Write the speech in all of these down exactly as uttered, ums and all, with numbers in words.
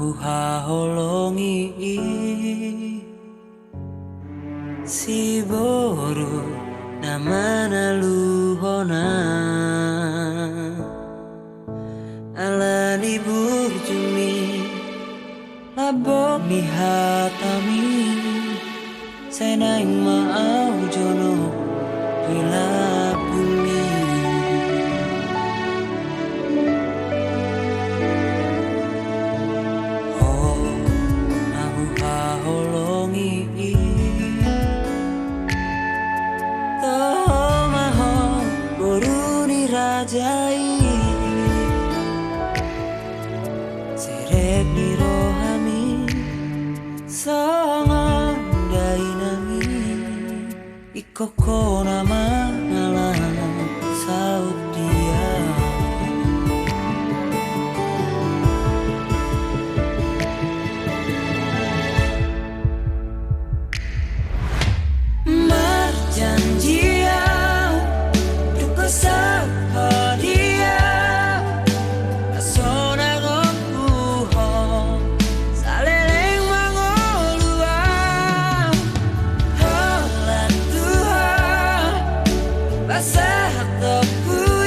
Huhaholongi i siboru na manaluhon ahu ala ni burjumi, lambok ni hatami. Sai naeng ma ahu jonok di lambungmi. Ho na huhaholongi i, toho ma ho boru ni raja i. Serep ni rohami songon dainangi, ingkon ho na mangalap saut dia. Marjanji ahu, dung husaut ho dia, laos na gompu ho saleleng mangolu ahu. Holan Tuhan, pasahat ho i,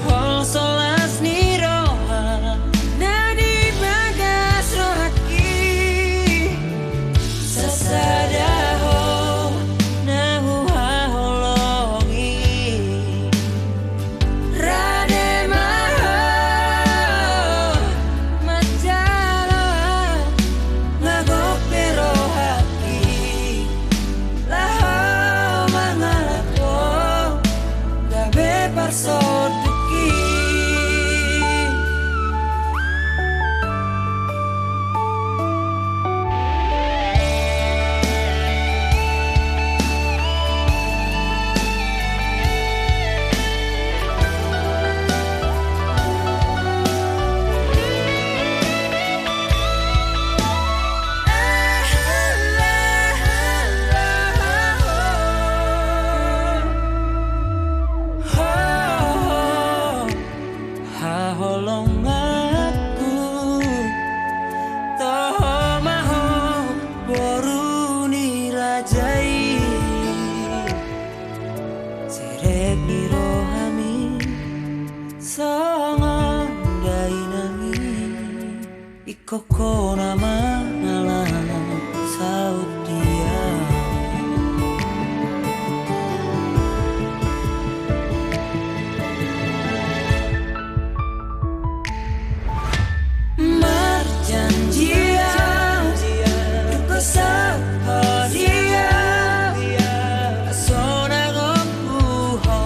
holso las ni roha na di bagas rohangki. Sasada ho na huhaholongi, rade ma ho manjalo, nga gok pe rohangki laho mangalap ho gabe parsondukki. Haholonganku, toho ma ho boru ni raja i. Serep ni rohami songon dainangi, ingkon ho na mangalap saut dia. Marjanji ahu, dung husaut ho dia, laos na gompu ho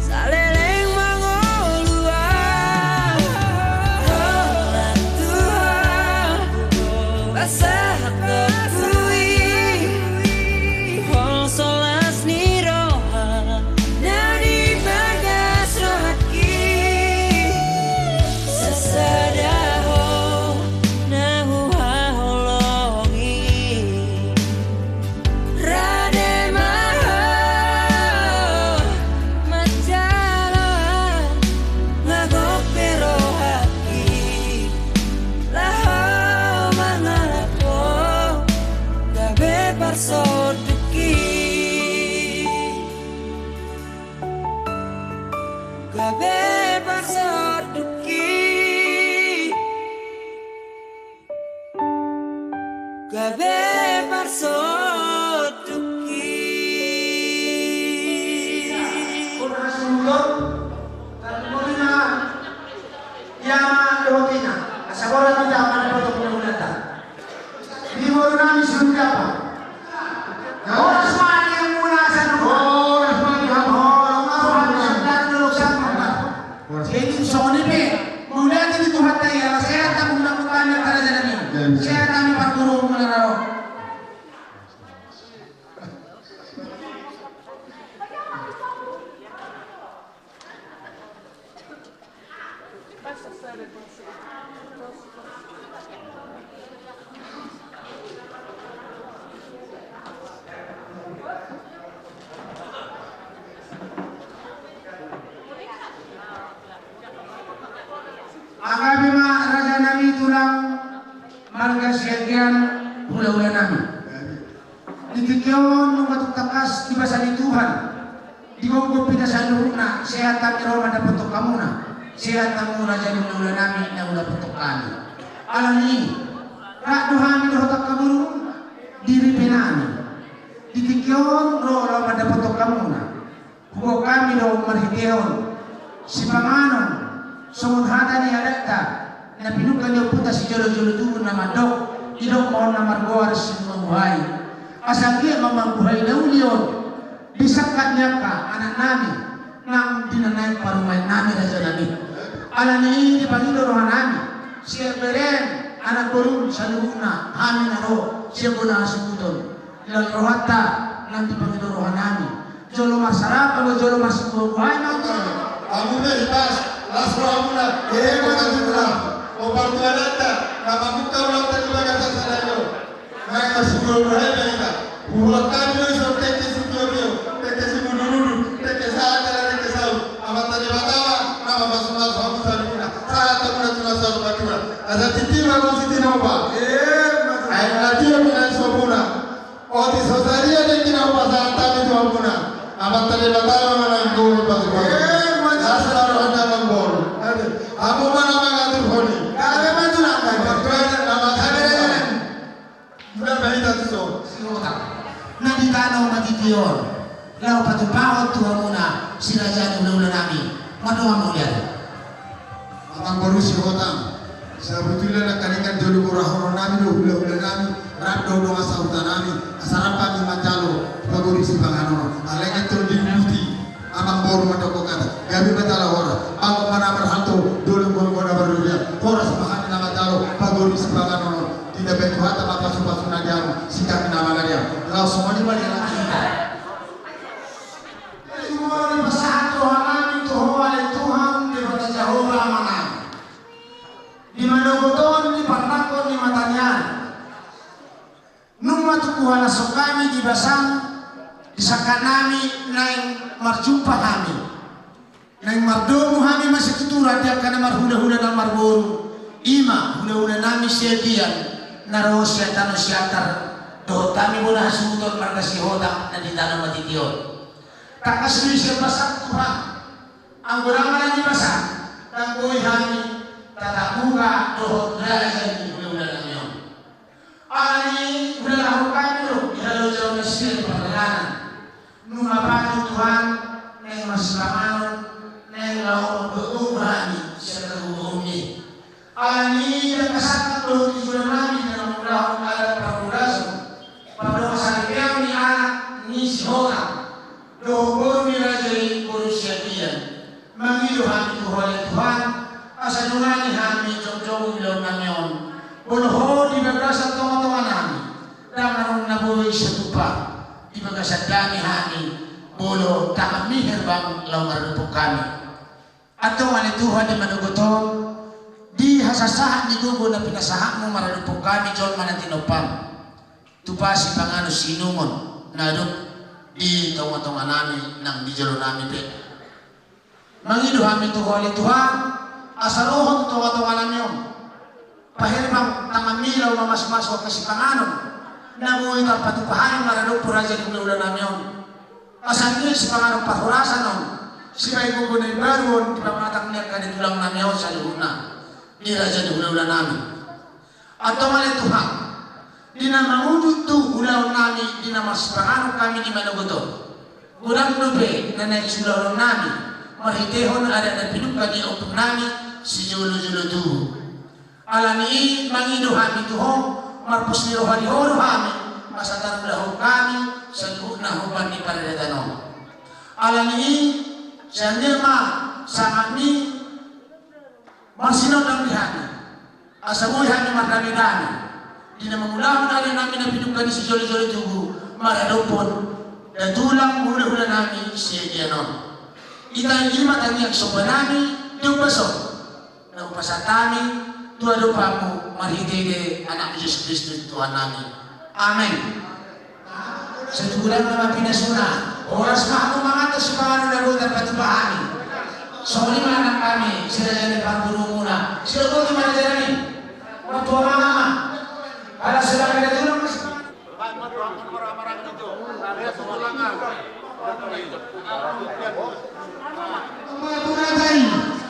saleleng mangolu ahu. Holan Tuhan, pasahat ho i, holso las ni roha na di bagas rohangki. Sasada ho na huhaholongi, rade ma ho manjalo, nga gok pe rohangki laho mangalap ho gabe parsondukki. Gabe parsondukki. Gabe parsondukki. Ia ma dohot ina, asa borat hita mandapothon hulahulanta. Di boru nami si Hujapa. Horas ma di hamuna saluhut. Horas ma di hamuna. Horas ma di hamuna. Jadi songon i pe, mauliate di Tuhanta i, ala sehat hamu, muna muna hami raja nami. Sehat hami parboruon muna na ro. Anggapi ma raja. On nunga tung tangkas di basa ni Tuhan, di gogo hita saluhutna, sehat hami ro mandapothon hamuna, sehat hamu raja ni hulahula nami na hulapothon hami. Alani i, rap do hami dohot angka boru di ripe nami, di tingki on ro laho mandapothon hamuna. Huboan hami do marhitehon sipanganon, songon hata ni adatta na pinungka ni ompunta sijolojolo tubu na mandok, didok ma on na margoar simuhamuhai. Asa anggiat ma mangguhai na uli on di sangkap ni angka anak nami nang di na naeng parumaen nami raja nami. Alani i dipangido roha nami, sian berem, anak borum saluhutna, hami na ro sian bona hasuhuton. Di rohanta nang dipangido roha nami. Jolo marsarap, jolo marsimuhamuhai ma on. Hamu pe hipas, las rohamuna. Ema na tutu. O partuananta na mamungka ulaonta di bagasan sadari on, naeng marsimuhamuhai ma hita. Huboan hami do dison tengke sitiotio, tengke simudurudur, tengke sahat, tengke saut. Amanta Debata ma na mamasumasu hamu saluhutna, sahat hamuna tu na saur matua. Asa tintin ma hamu sitinopa. Ema na tutu. Ai na tio ma na somuna. Otik so sadia dengki na hupasahat hami tu hamuna. Amanta Debata ma na mananggohi pasupasu. Ema na tutu. Las rohanta amangboru. Hamu ma na mangaturhon i. Gabe ma tulang. Gabe ma tulang. Mula ma hita tu son. Sihotang. Na di tano matiti on, laho patupahon tu hamuna si raja ni hulahula nami. Mandok ma mauliate. Amangboru Sihotang, sabotulna nangkaningan jolo gorahonon nami do hulahula nami, rap do dongan sahuta nami, asa rap hami manjalo pagori sipanganon on. Alai nga tong diuduti amangboru mandok hata, gabe ma tala horas, bahen ma na marhalto, dolok ma na marrobean, horas ma hami na manjalo pagori sipanganon on. Didabe Tuhanta ma pasupasu na di hamu, sian hami na mangalean. Laos songon i ma di hita. Tumolo dipasahat roha nami tu Ho ale Tuhan Debata Jahowa Amanami, di manogot on di parnangkok ni mata ni ari. Nunga tumpu halas hami di basam, di sangkap nami naeng marjumpa hami. Naeng mardomu hami masituturan di angka na marhulahula na marboru, i ma hulahula nami Siagian na ro sian tano Siantar, dohot hami bona hasuhuton marga Sihotang na di tano matiti on. Tangkas do i sian basam Tuhan, anggo ndang ala ni basam, ndang boi hami tatap muka dohot raja ni hulahula nami on. Alani i hulalahon hami do di halojaon nasida di pardalanan. Nunga patut Tuhan, naeng marsipanganon, naeng laho mamboan hami sian hagogoonmi. Alani i ndang kasangkap dohot di jolo nami na mangulahon adat parborason, pardongan saripeon ni anak ni Sihotang dohot boru ni raja i boru Siagian. Mangido hami tu Ho ale Tuhan, asa dongani hami jongjong ulaon nami on. Molo Ho di bagasan tongatonga nami, ndang adong na boi satupa di bagasan dame hami, molo tanganmi herbang laho maradophon hami. Antong ale Tuhan, di manogot on, di hasahsahat ni gogo na pinasahatmu maradophon hami jolma na tinompam, tupa sipanganon siinumon na adong di tongatonga nami nang di jolo nami pe. Mangido hami tu Ho ale Tuhan, asa ro Ho tu tongatonga nami on. Paherbang tanganmi laho mamasumasu angka sipanganon na boi tarpatupa hami maradophon raja ni hulahula nami on. Asa anggiat sipanganon parhorasan on, sibahen gogo na imbaru on di pamatang ni angka di tulang nami on saluhutna, di raja ni hulahula nami. Antong ale Tuhan, di na mangudut tu ulaon nami, di na marsipanganon hami di manogot on, godang dope na naeng siulahonon nami marhitehon adat na pinungka ni ompung nami sijolojolo tubu. Alani i mangido hami tu Ho, marpos ni roha di Ho do hami, asa tarulahon hami saluhutna hombar ni paradatan on. Alani i, sai anggiat ma sangapmi marsinondang di hami, asa boi hami mardamedame di na mangulahon adat nami na pinungka ni sijolojolo tubu maradophon datulang hulahula nami Siagian on. Ita i ma tangiang somba nami di ombas on na hupasahat hami tu adopanmu marhitehite Anakmu Jesus Kristus Tuhan nami. Amen. Sai tu godangna ma pinasuna. Horas ma hamu mangan tu sipanganon na boi tarpatupa hami. Songon i ma nang hami, si raja ni parboruonmuna. Sidok boti ma raja nami. Martua mangan ma. Ala sipanganon na tulang ma sipanganon.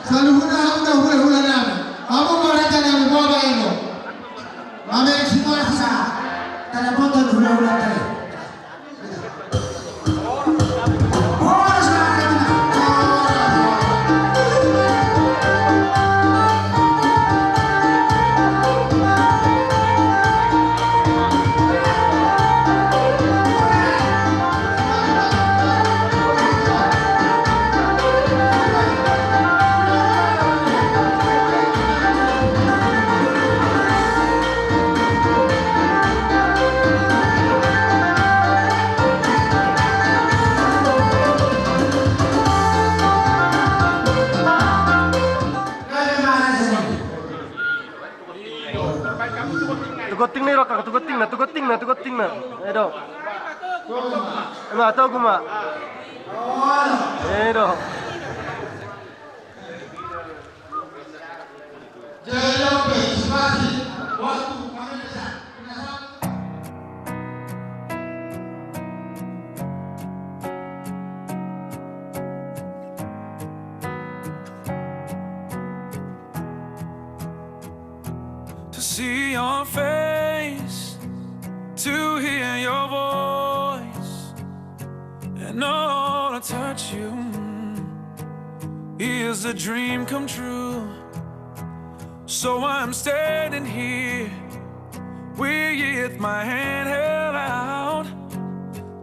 Saluhutna hamu do hulahula nami. Hamu ma raja nami, boa baen do. Mame situasi sa. Tanda foto do hulahula tadi. Tugonting na i, Rok, tugonting na, tugonting na, tugonting na. Edo. Ema, togu ma. Edo. To see your face, to hear your voice, and all to touch you is a dream come true. So I'm standing here with my hand held out,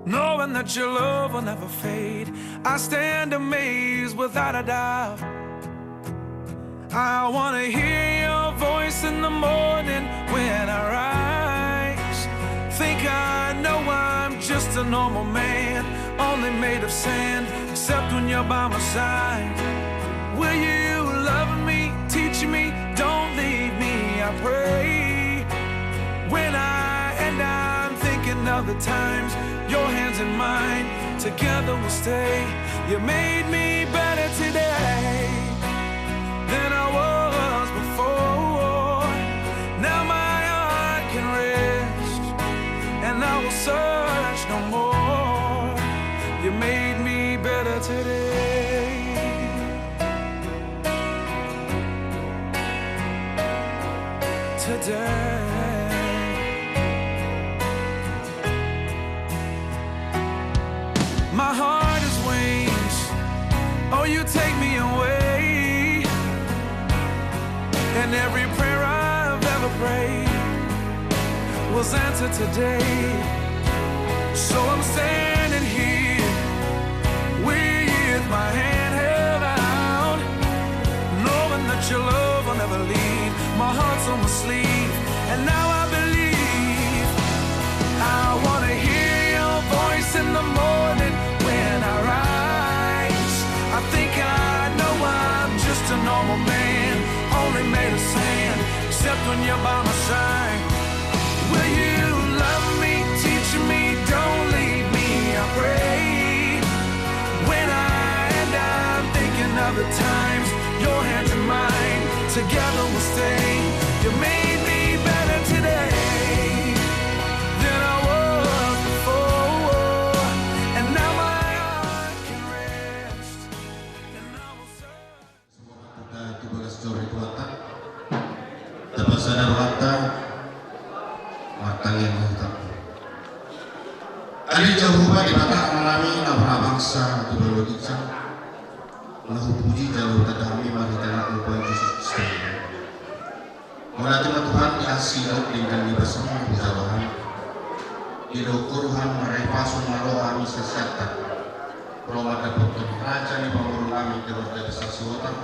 knowing that your love will never fade. I stand amazed without a doubt. I wanna hear your voice in the morning when I rise. Think I know I'm just a normal man, only made of sand, except when you're by my side. Will you love me, teach me, don't leave me, I pray. When I end, I'm thinking of the times, your hands in mine, together we'll stay. You made me better today than I was before. Now my heart can rest, and I will search no more. You made me better today. Today. My heart is wings. Oh, you take me away. And every prayer I've ever prayed was answered today. So I'm standing here with my hand held out, knowing that your love will never leave. My heart's on my sleeve, and now I believe. I wanna hear your voice in the morning when I rise. I think I know I'm just a normal man, only made of sand, except when you're by my side. Will you love me, teach me, don't leave me, I pray. When I end, I'm thinking of the times, your hands in mine, together we'll stay. You made me better today than I was before, and now my heart can rest, and I will search. Hita tu bagas joro ni Tuhanta. Tapasada rohanta. Martangiang ma hita. Ale Jahowa Debata Amanami na marhabangsa di banua ginjang, na hupuji jala hutanda hami marhite AnakMu Tuhan Jesus Kristus. Mauliate ma Tuhan di asi dohot denggan ni basaM na hujalo hami. Didohon Ho Tuhan, marripason ma roha hami sasintongta, ro mandapothon raja ni pamoruonnami keluarga besar Sihotang,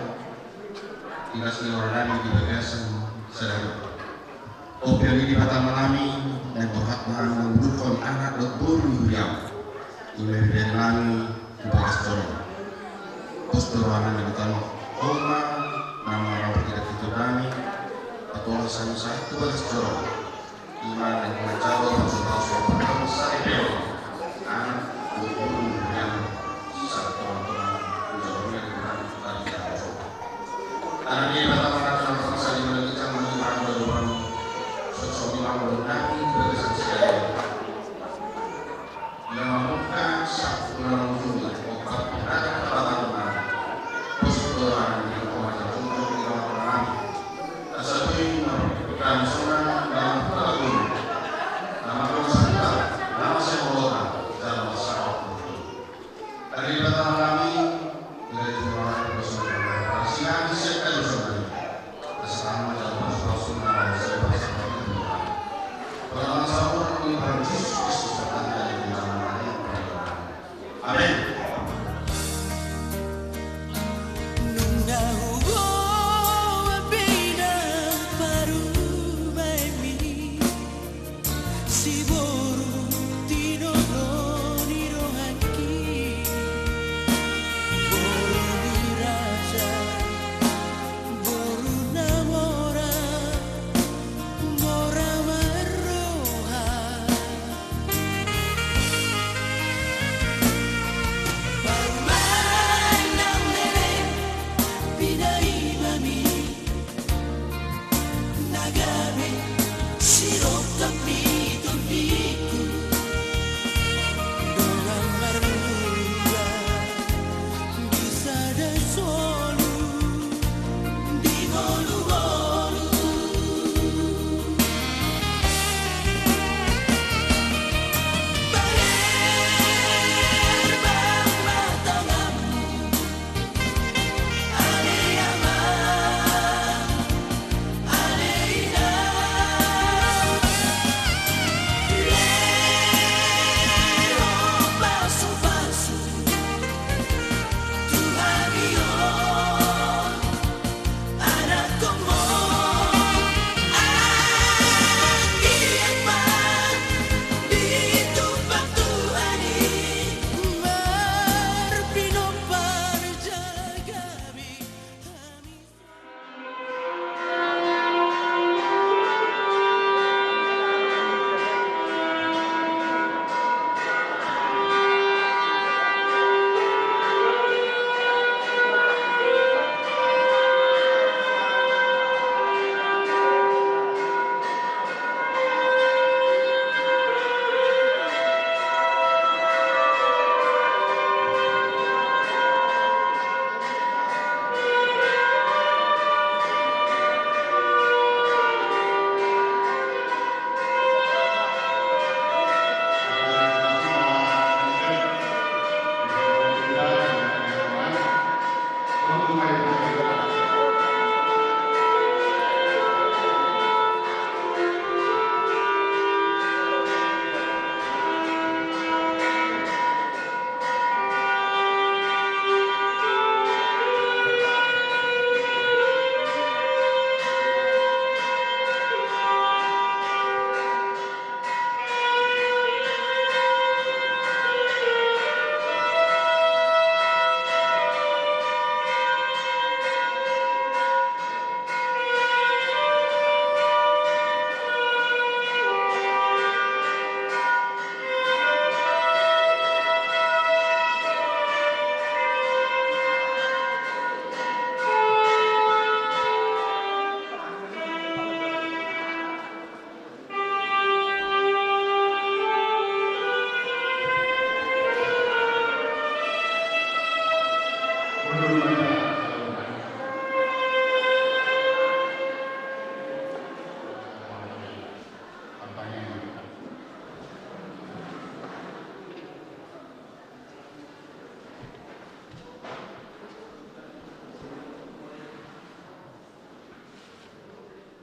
di las ni rohanami di bagasan sadari on. Hombar ale Debata Amanami, naeng borhat ma hami mangudurhon anak dohot boru ni huriaM. Ima pidari nami tu bagas joro. Pos do rohanami di tano. Ho ma na mangarahon hita tu hami, patolhas hami sahat tu bagas joro. Ima naeng manjalo pasupasu, pasupasu saripeon. Anak, boru, huriaM, sahat tu tonga-tonga ni joro ni huriaM. Anak ni Debata Amanami na marhabangsa di banua ginjang, mangihut ma dohonon, songon i ma dohonon nami di bagasan sadari on. Ia mamungka Amen. Nunga huboan pe inang parumaenmi, siboru tinodo ni rohangki, boru ni raja, boru na mora, mora marroha. Parumaen na leleng, pinaimami na gabe sirongkap ni tondingku, dongan marmula di sada solu di ngolungolu.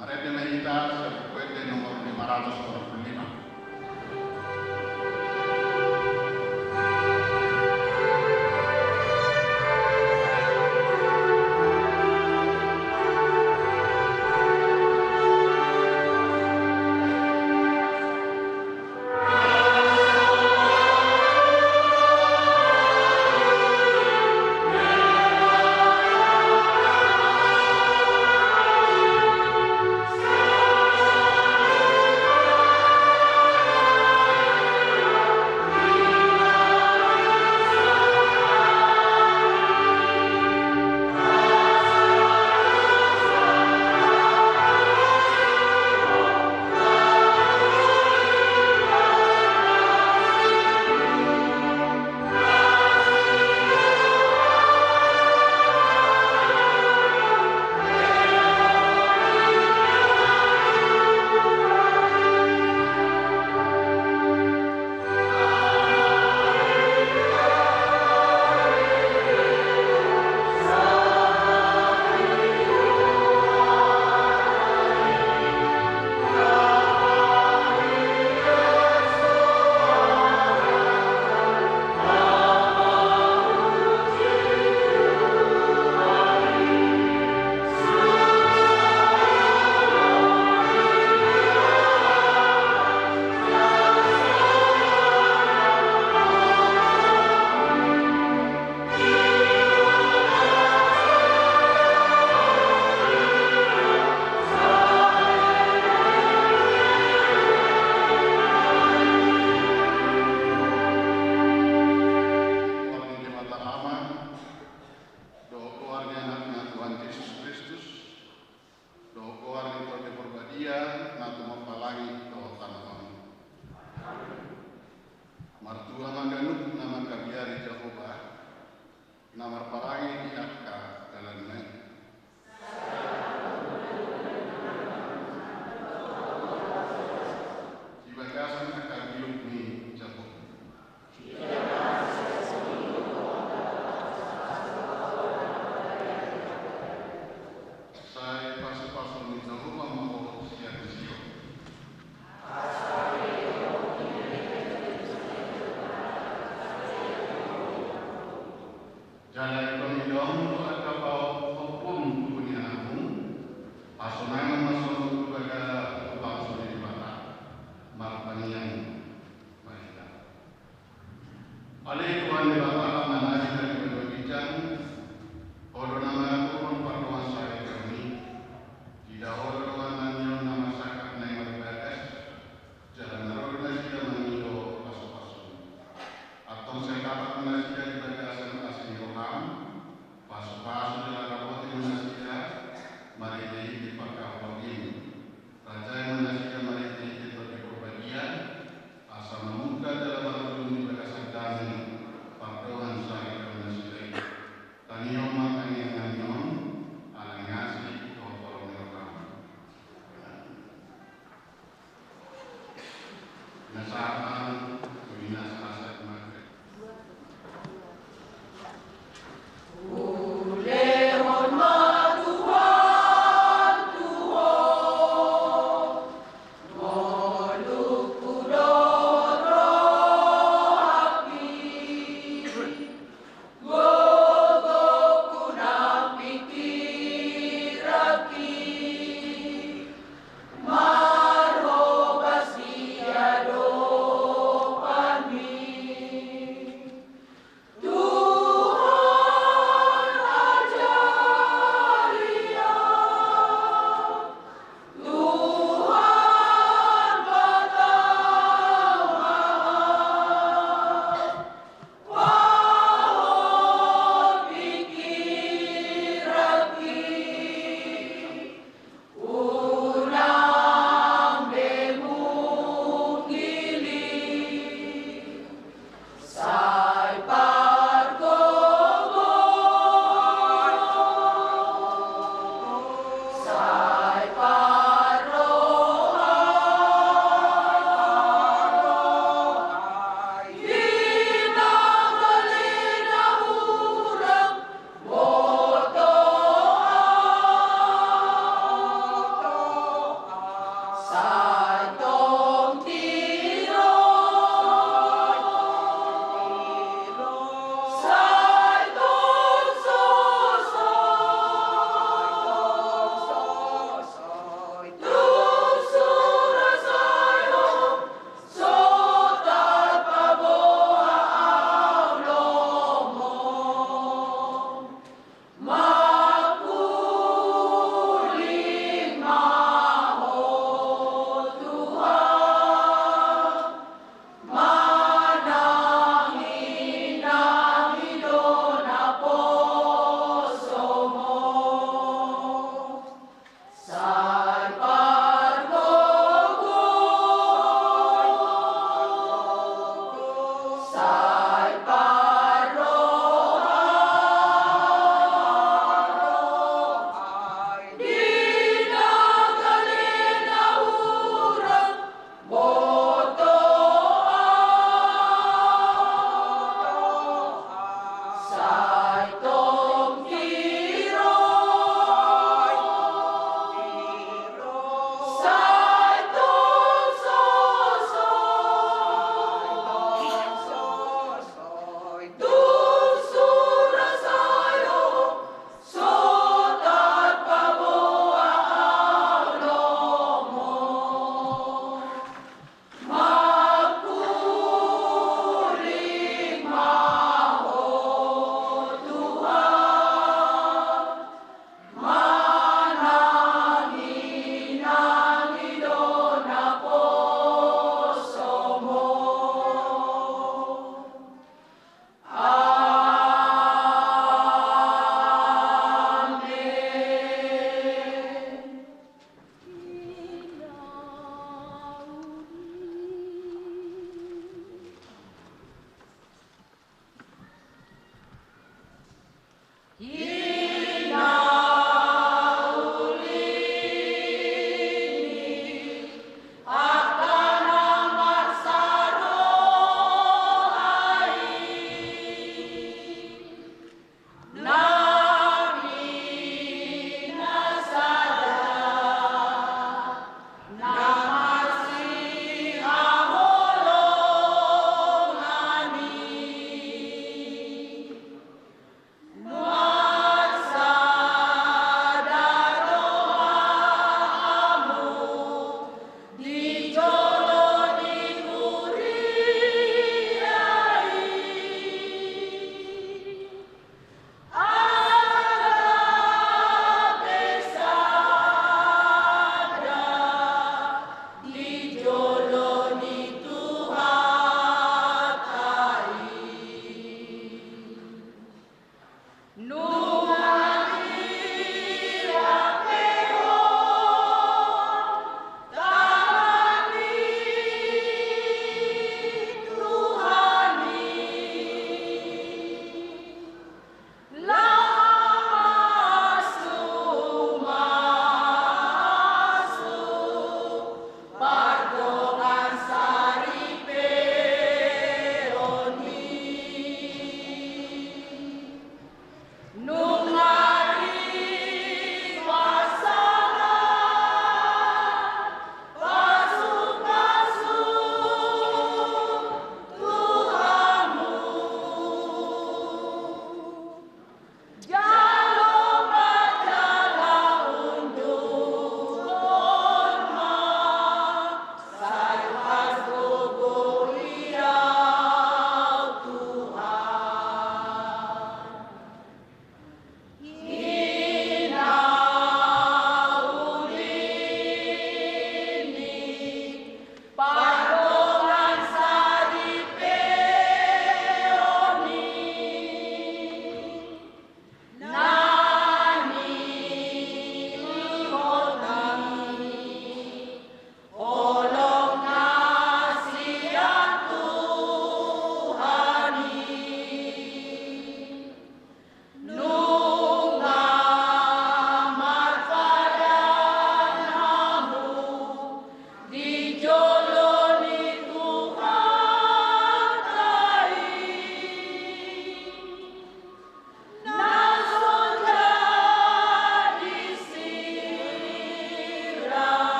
Marende ma hita sian Buku Ende nomor lima ratus dua puluh lima.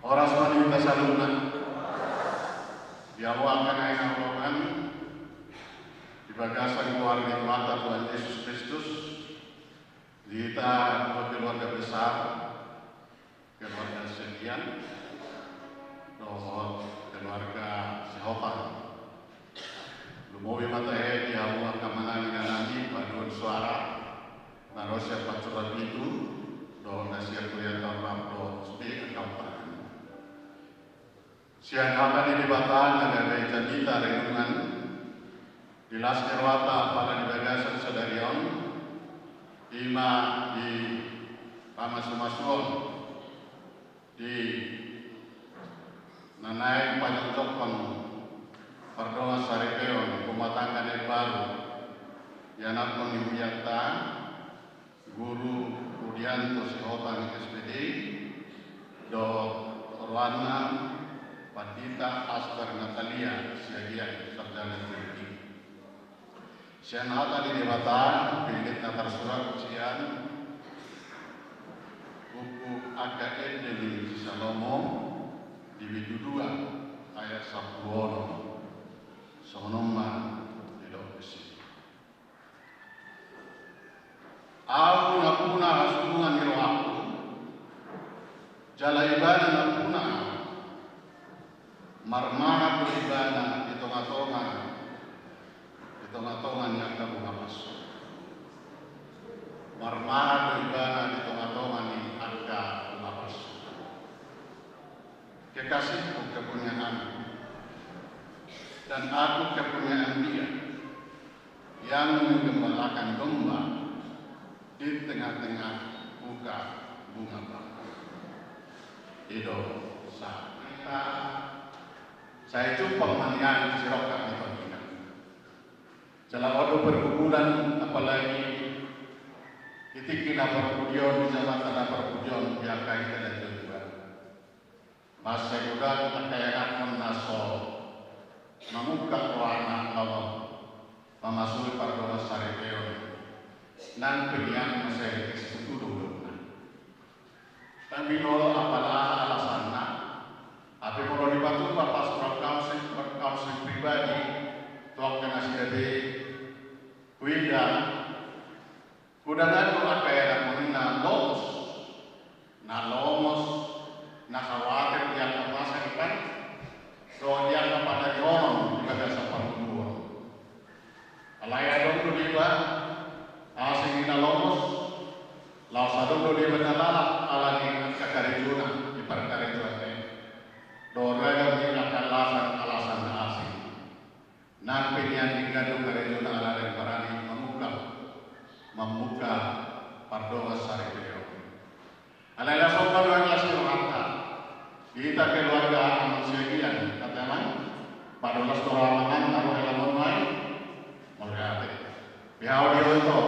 Horas ma di hita saluhutna. Di hamu angka na hinaholongan di bagasan goar ni Tuhanta Tuhan Jesus Kristus, di hita dua keluarga besar, keluarga Siagian dohot keluarga Sihotang. Lumobi ma tahe di hamu angka manang inanami paduan suara na ro sian Pansur Rapitu dohot na sian Kuliah Tahun Rap dohot sude angka umpangan. Sian hata ni Debata na gabe jamita renungan di las ni rohanta apala di bagasan sadari on, i ma di pamasumasuon di na naeng pajongjongkon pardongan saripeon rumah tangga na imbaru, ianakhon ni hurianta, Guru Rudianto Sihotang S P D, dohot oroanna Pandita Asbar Natalia Siagian, sarjana teologi. Sian hata ni Debata, billit na tarsurat sian buku Angka Ende ni si Salomo, di bindu dua ayat sampulu onom. Songon on ma didok disi. Ahu nampuna hasunungan ni rohangku, jala Ibana nampuna ahu. Marmahan do Ibana di tongatonga, di tongatonga ni angka bunga pansur. Marmahan do Ibana di tongatonga ni angka bunga pansur. Kekasihku, kepunyaanku, dan aku kepunyaan Dia yang menggembalakan domba di tengah-tengah bunga-bunga bakung. I do sa. Sai jumpang ma nian sirongkap ni tondinan. Jala on do pergumulan, apalagi di tingki na parpudi on, di jaman na parpudi on, di angka hita na jolma. Mansai godang angka ianakhon na so mangungkap rohana laho mamasui pardongan saripeon. Nang pe nian mansai dikasih tutu do ulaonna. Tapi molo apala aha alasanna, hape molo dipatupa pas rangkau sing, rangkau sing pribadi, tu angka nasida be, huida, godang do angka ianakhon i na lomos, na lomos, na khawatir di angka masa depan, dohot di angka panarihonon di bagasan parngoluon. Alai adong do deba asing i na lomos, laos adong do deba na lalap ala ni angka karejona di parkarejoanna i. Dohot ragam ni angka alasan-alasan na asing. Nang pe nian denggan do karejona alai ndang barani mangungkap, mambuka pardongan saripeon. Alai las on ma nuaeng las ni rohanta. Di hita keluarga Amang Siagian, ate Amang, pado las do roham Amang, na ro hela on nuaeng. Mauliate. Beha odi on do,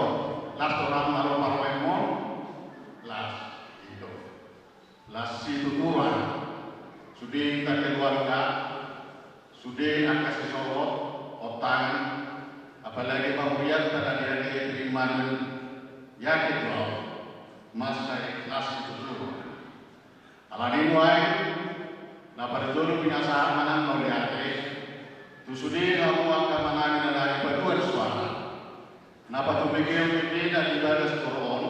las do roham na ro parumaenmon. Las, i do. Las situturan. Sude hita keluarga, sude angka sisolhot, ontangan, apalagi pangurianta na di ate Immanuel, yakin do ahu, mansai las situturan. Alani nuaeng, na parjolo pinasahat ma nang mauliate tu sude hamu angka manang inanami paduan suara. Na patumbegehon ende na di bagas joro on,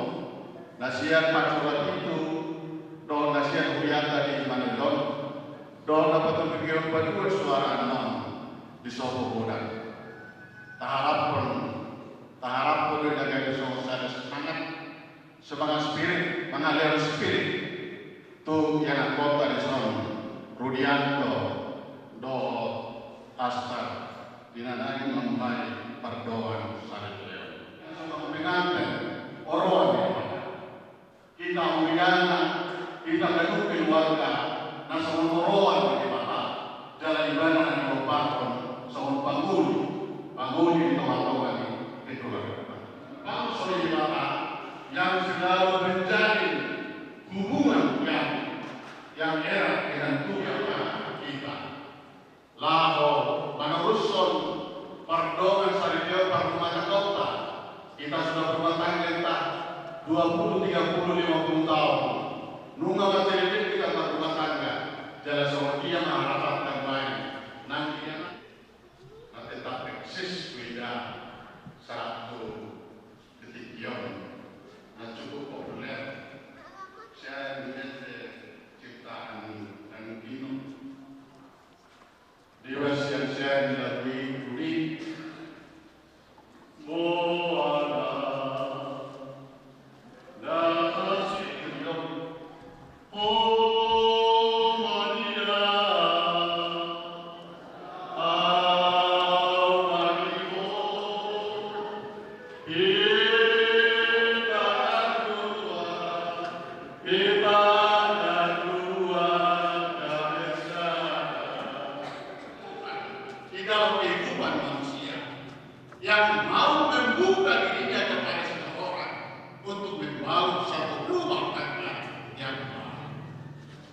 na sian Pansur Rapitu, dohot na sian hurianta di Immanuel on, dohot na patumbegehon paduan suara annon di Sopo Godang. Taharaphon, taharaphon do i na gabe songon sada semangat, semangat spirit, mangalehon spirit tu ianakhonta dison, Rudianto dohot Asbar, di na naeng mambahen pardongan saripeon. Songon penganten, oroan ni Debata. Hita huriana, hita ganup keluarga, na songon oroan ni Debata, jala Ibana na nilompahon songon pangoli, pangoli di tongatonga ni keluarga. Bangso ni Debata yang selalu menjalin hubungan yang, yang erat dengan tubuh kita. Laho manorushon pardongan saripeon parrumatanggaonta. Hita sudah berumah tangga entah dua puluh, tiga puluh, lima puluh tahun. Nunga mansai leleng hita marrumah tangga. Jala songon dia ma harapan tamuai nang dia ma tetap eksis beda satu detik ion na cukup populer. Saya melihat ciptaan Anu Gino. Dewa siang-siang dilalui budi. Muara. Di dalam kehidupan manusia yang mau membuka dirinya kepada semua orang untuk membangun satu rumah tangga yang baik.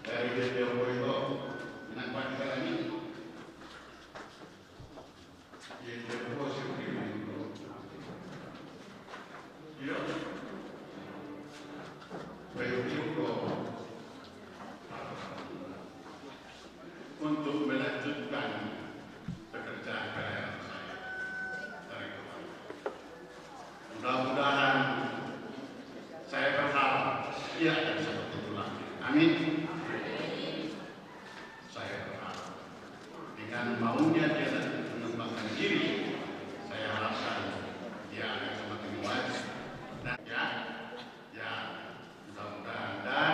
Dari video itu, minat pacaran ini. Iya, video itu. Iya. Baik, itu. Untuk melanjutkan pekerjaan pelayanan saya dari Tuhan. Mudah-mudahan, saya berharap dia akan seperti itu lagi. Amin. Saya berharap dengan maunya dia nanti mengembangkan diri, saya harapkan dia akan semakin maju. Dan ya, ya, mudah-mudahan. Dan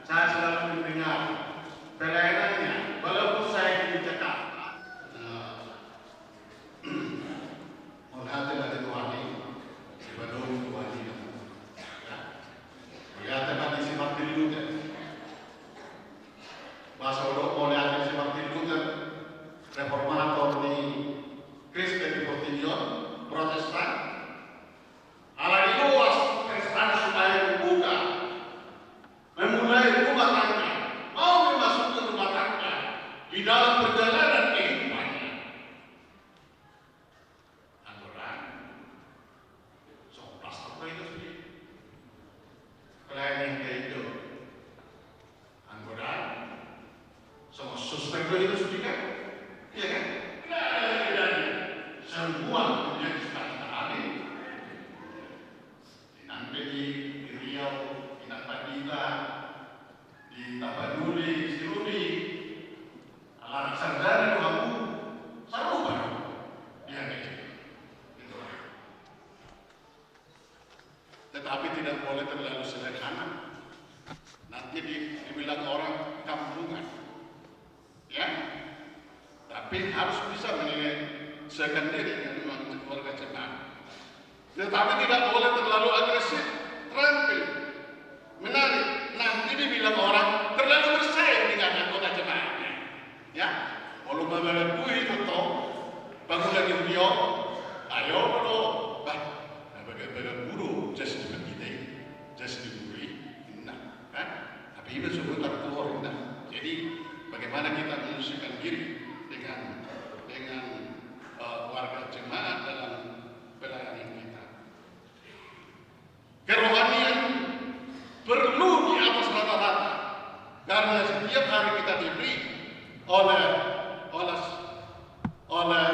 saya selalu mendengar pelayanannya, walaupun saya di Jakarta. Nah, mauliate ma di Tuhan i, sibadomu Tuhan i. Ya. Mauliate ma di si Martin Luther. Bahasa Eropa mauliate di si Martin Luther, reformator ni Kristen di portibi on, Protestan. Ala diloas Protestan supaya membuka, memulai rumah tangga, mau memasuki rumah tangga di dalam perjalanan kehidupannya. Anggo dang, so pas apa itu sudah? Pelayanan dia itu. Anggo dang, songon suspek do itu sude kan? Iya kan? Tidak ada lagi bedanya. Semua menjadi cita-cita kami. Di nang pe di, di Riau, di nang pandita, di Tapanuli, si Rudi, anak sarjana do hamu, sarupa do. Iya kan? Itu. Tetapi tidak boleh terlalu sederhana. Nanti di, dibilang orang kampungan. Ya. Tapi harus bisa menyesuaikan diri dengan keluarga jemaat. Tetapi tidak boleh terlalu agresif, terampil, menarik. Nanti dibilang orang terlalu bersaing dengan anggota jemaatnya. Ya, molo mabaga bui toto, bangun lagi bui on, ayo molo, bah, na baga-baga bui do, jas di kita ini, jas di bui, inna, kan? Tapi ini semua tak keluar, inna. Jadi, bagaimana kita menyesuaikan diri dengan, dengan, eh, warga jemaat dalam pelayanan kita? Kerohanian perlu di atas rata-rata, karena setiap hari kita diberi oleh, oleh, oleh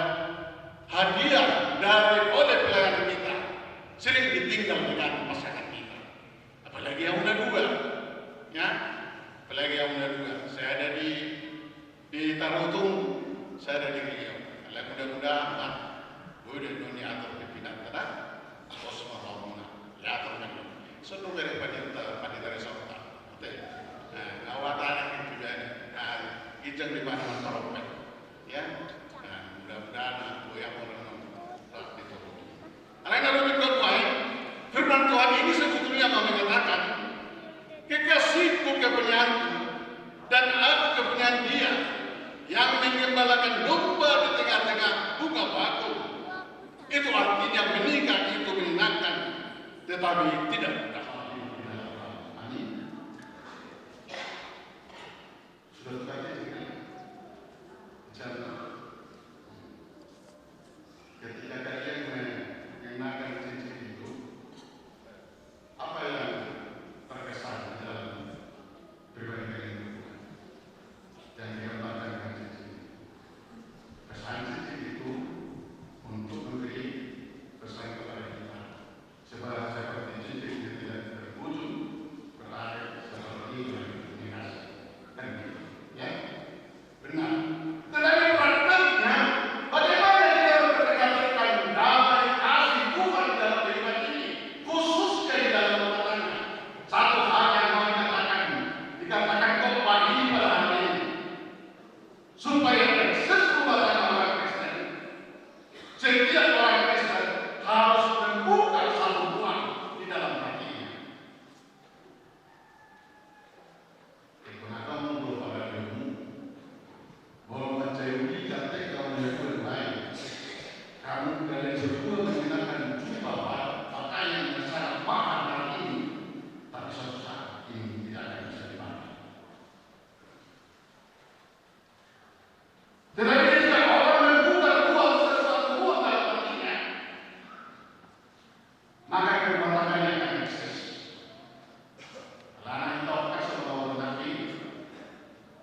hadiah dari, oleh pelayanan kita, sering ditinggal dengan pasangan kita. Apalagi yang udah dua, ya, apalagi yang udah dua. Saya ada di Di Tarutung, sada di Riau. Alai mudah-mudahan, bah, boi do niatur pimpinanta da. Pos ma rohana, diatur ma i. Songon bere pandita, pandita resort. Oke. Nah, awatan itu jadi. Nah, ijang di mana mas tarompet. Ya. Nah, mudah-mudahan, boi apa namanya, praktik itu. Alai na lobi hamu, firman Tuhan ini sebetulnya mau mengatakan, kekasihku kepunyaanku, dan aku kepunyaan dia, yang menggembalakan domba di tengah-tengah bunga bakung. Itu artinya menikah itu menyenangkan, tetapi tidak mudah. Amin. Sudah terjadi, kan? Misalnya, ketika kalian mengenakan cincin itu, apa yang terkesan di dalam pribadi kalian? Ya, Ya, benar. Tetapi prakteknya, bagaimana kita mempertahankan damai kasih Tuhan dalam kehidupan ini, khususnya di dalam rumah tangga? Satu hal yang mau dikatakan, dikatakan khotbah ini pada hari ini, supaya eksis rumah tangga orang Kristen, setiap orang Kristen harus membuka satu ruang di dalam hatinya. Iko na kamu do pada dirimu, bahwa mencari diri kata kamu yang bermain. Kamu kalian berdua mengenakan jubah pa-, pakaian yang sangat mahal hari ini, tapi suatu saat ini tidak akan bisa dipakai. Tetapi ketika orang membuka ruang, sesuatu ruang dalam hatinya, maka kerumahan tangganya akan eksis. Alana hita okas sama orang nabi,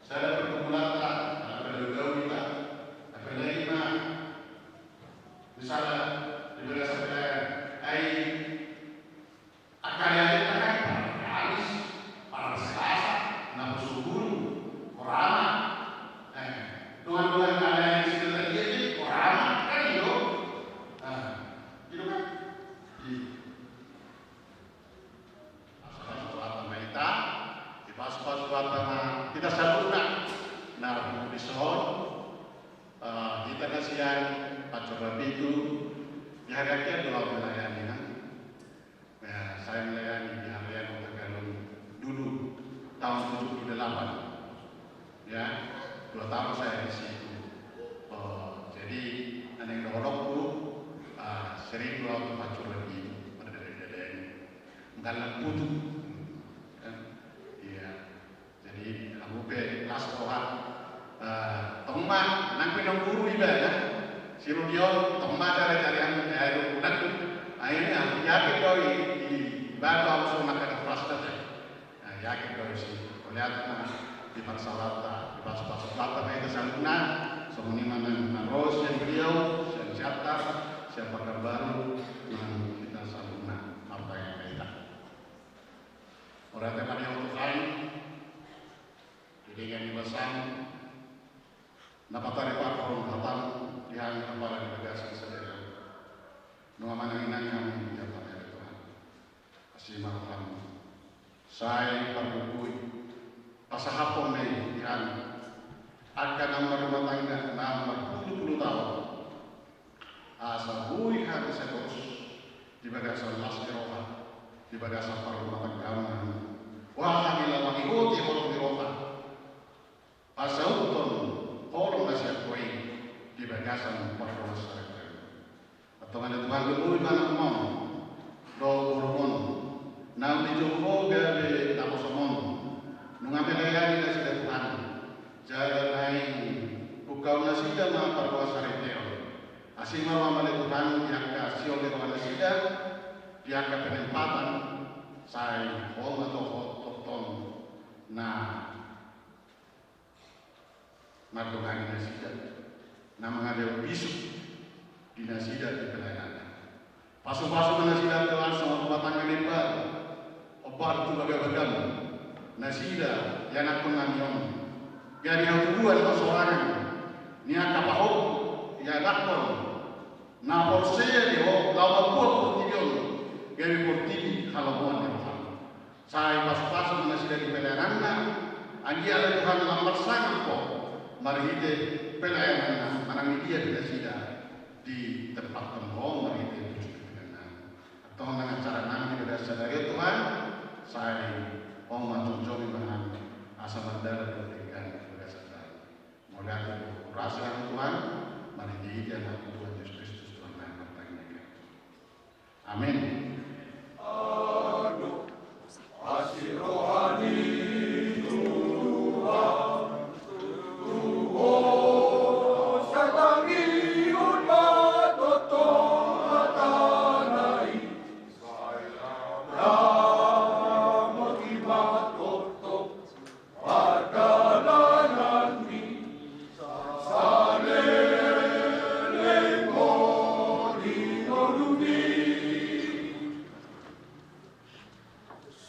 sada pergumulan ta, ala pada gaul hita, apalagi ma, misalnya, di bagasan pelayan, ai, angka lean ta kan, pargalis, parselasa, naposobulu, korama. Eh, dongan-dongan angka lean sida tadi, korama, kan i do. Ah, i do kan? I. Pasu-pasu Tuhanta ma hita, dipasu-pasu Tuhanta ma hita saluhutna. Nah, dison, eh, hita na sian Pansur Rapitu, di hari anggiat do ahu melayani, nah. Ya, saya melayani di Harian Kota Galung dulu, tahun tujuh puluh delapan. Ya, dua tahun saya di situ. Oh, jadi, na naeng dohononku, ah, sering do ahu tu Pansur Rapitu, pada daerah-daerah ini. Menggalang butuh. Ya, iya. Jadi, ahu pe las roha. Eh, tong ma, nang pe naung guru iba, ya. Si Rudi on, tong ma cari-cari anu, ya, itu udah. Akhirnya, yakin do i, i, iba tu ahu so nangka kelas dah, ya. Nah, yakin do i si. Mauliate ma di parsaoranta, dipasu-pasu Tuhanta ma hita saluhutna, songon i ma nang na ro sian Riau, sian Siantar, sian Pekanbaru, nang hita saluhutna, martangiang ma hita. Mauliate ma di Ho Tuhan, di denggan ni basaM, na pataripar hon hataM di hami apala di bagasan sadari on. Nunga manang inang hami di hataM, ale Tuhan. Asi ma rohaM. Sai pargogoi, pasahaphon ma i di hami angka naung marrumah tangga naung marpulupulu taon. Asa boi hami sai torus di bagasan las ni roha, di bagasan parrumatanggaon nami. Boha hami laho mangihoti holong ni roha, pasauthon holong na sian Ho i di bagasan parhorasan nami. Antong ale Tuhan, boi ma anakMon dohot boruMon naung dijou Ho gabe naposoMon, nunga melayani nasida Tuhan. Jala naeng ungkapon nasida ma parhorasan nami. Asi ma rohaM ale Tuhan di angka sihol ni roha nasida, di angka penempatan, sai Ho ma dohot tongtong na mandongani nasida, na mangalehon bisuk di nasida di pelayananna. Pasu-pasu ma nasida Tuhan songon rumah tangga na imbaru, hombar tu bagabagaM, nasida ianakhon nami on, gabe hatubuan hasorangan ni angka pahompu ianakhon na porsea di Ho laho mambuat portibi on gabe portibi halomoan ni rohaM. Sai pasu-pasu ma nasida di pelayananna, anggiat ale Tuhan lam marsangap Ho marhite pelayananna, manang di dia pe nasida ditempathon Ho marhite puji pelayananna. Antong nang acara nami di bagasan sadari on Tuhan, sai Ho ma jongjong ma hami asa mardalan dohot denggan di bagasan sadari. Mauliate do hurasa hami Tuhan, marhite-hite Anakmu Tuhan Jesus Kristus Tuhan nami martangiang. Amin. Asi roha ni Tuhan, tu Ho satangihon ma tongtong hatana i, sai lam ramoti ma tongtong pardalananmi, saleleng Ho di ngolumi.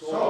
So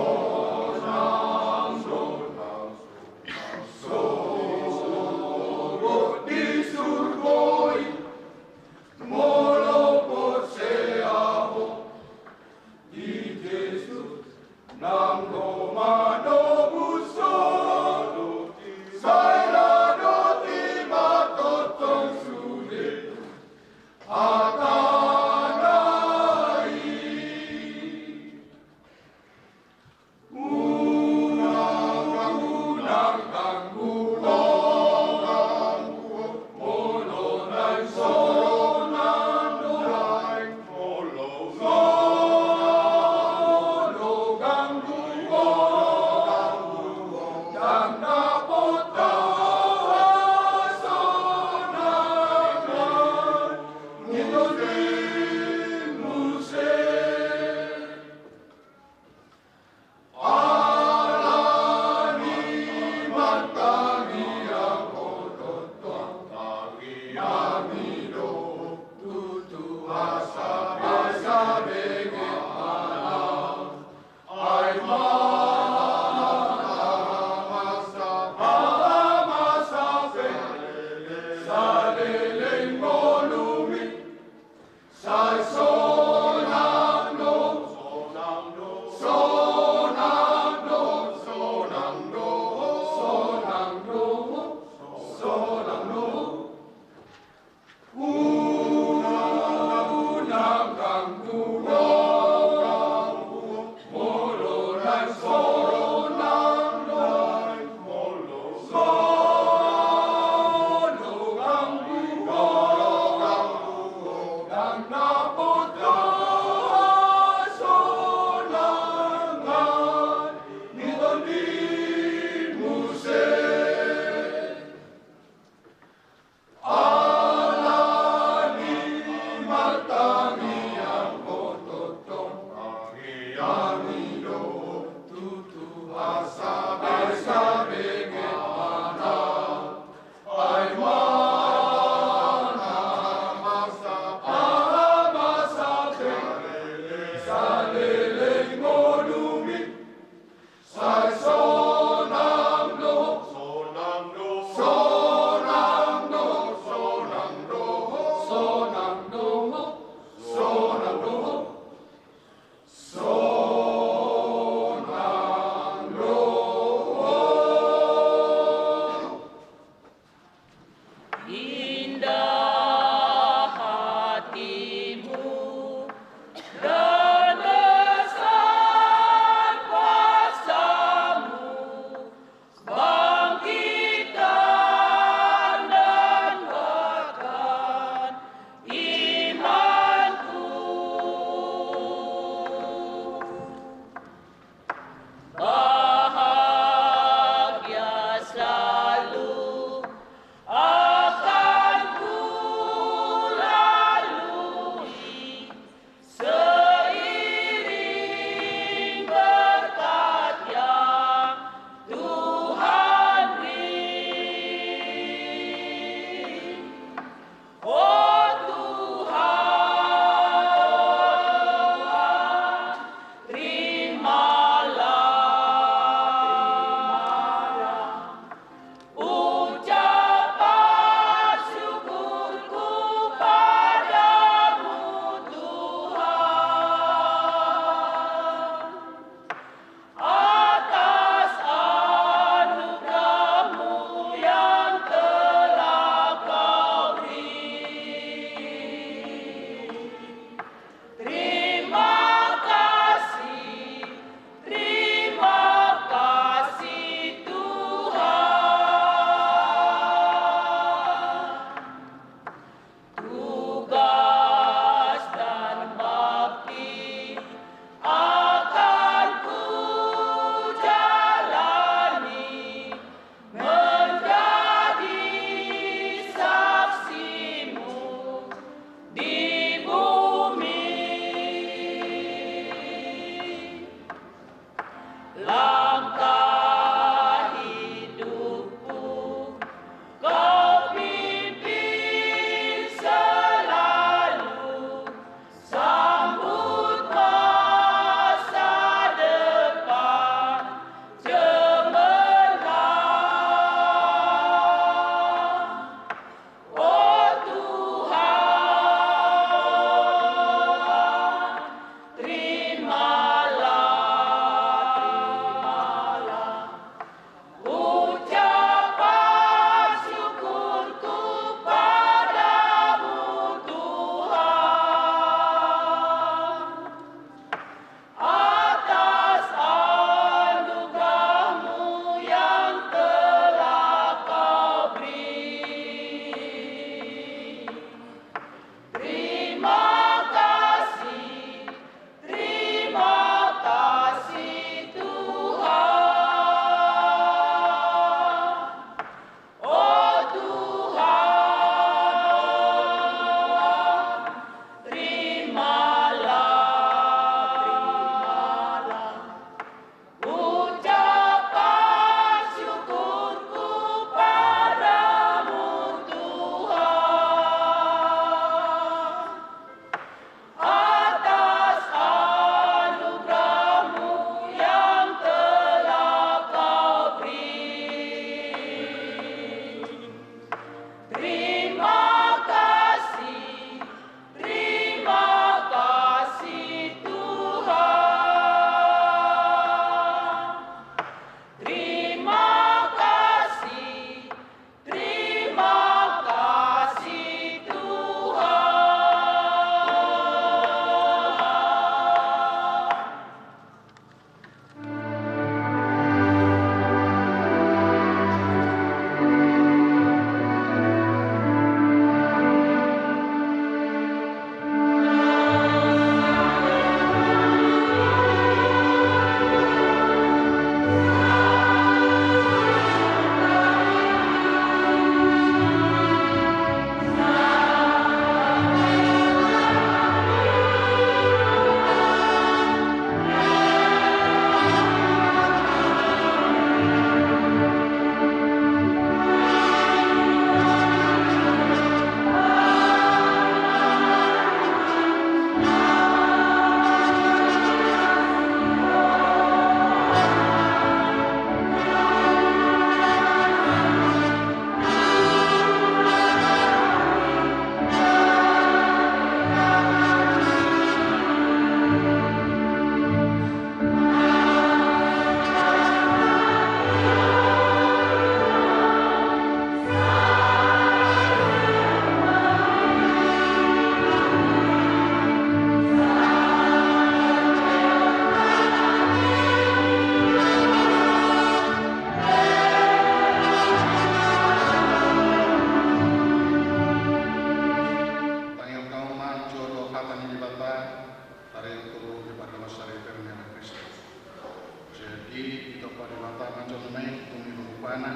Ditompa Debata ma jolma i, dung i rupana,